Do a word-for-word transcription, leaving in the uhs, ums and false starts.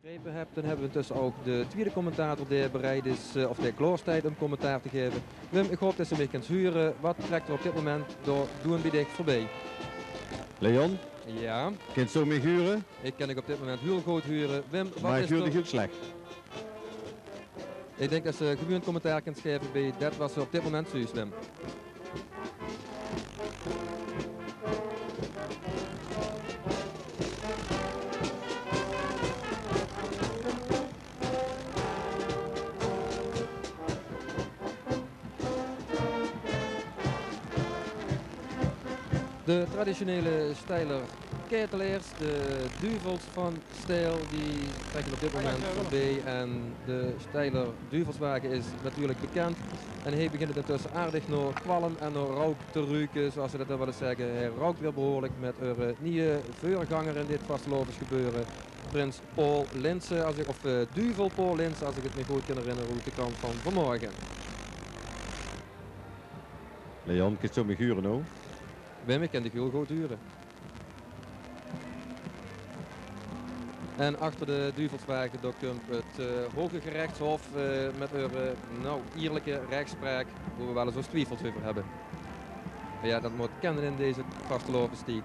begrepe höb, dan höbbe we intösse ouch de twiede commentator dae bereid is, eh, of dae klaor steit um commentaar te gaeve. Wim, ich haop det se mich kins hure. Waat trèk d'r op dit moment dao doeën bie dich veurbie? Leon? Jao? Kins se mich hure? Ich kin dich op dit moment hiel good hure. Wim, waat is d'r? Mer ich huur dich hiel slech. Ich dink det se gewuuen commentaar kins gaeve bie det waat se op dit moment zuus, Wim. De traditionele Steiler Ketelaers, de Duvels van Steil, die trèkke op dit moment veurbie. En de Steiler Duvelswage is natuurlik bekènd. En hae begint intösse aardig nao kwalm en nao rouk te ruke, zoeas ze det dan waal ins zègke. Hae rouk weer behuurlik mit häöre, eh, nieje veurganger in dit vastelaovesgebeure, prins Paul Linssen, as ich, of, eh, Duvel Paul Linssen, as ich 't mich good kin herinnere oet de krant van vanmorge. Leon, kins se mich hure noe? Wim, ich kin dich hiel good hure. En achter de Duvelswage, dao kump 't, eh, Hoge Gerechtshof, eh, mit häöre, eh, noe, ierlike rechtspraak, wo we waal ins ós twiefels euver höbbe. Mer jao, det mót kènne in deze vastelaovestied.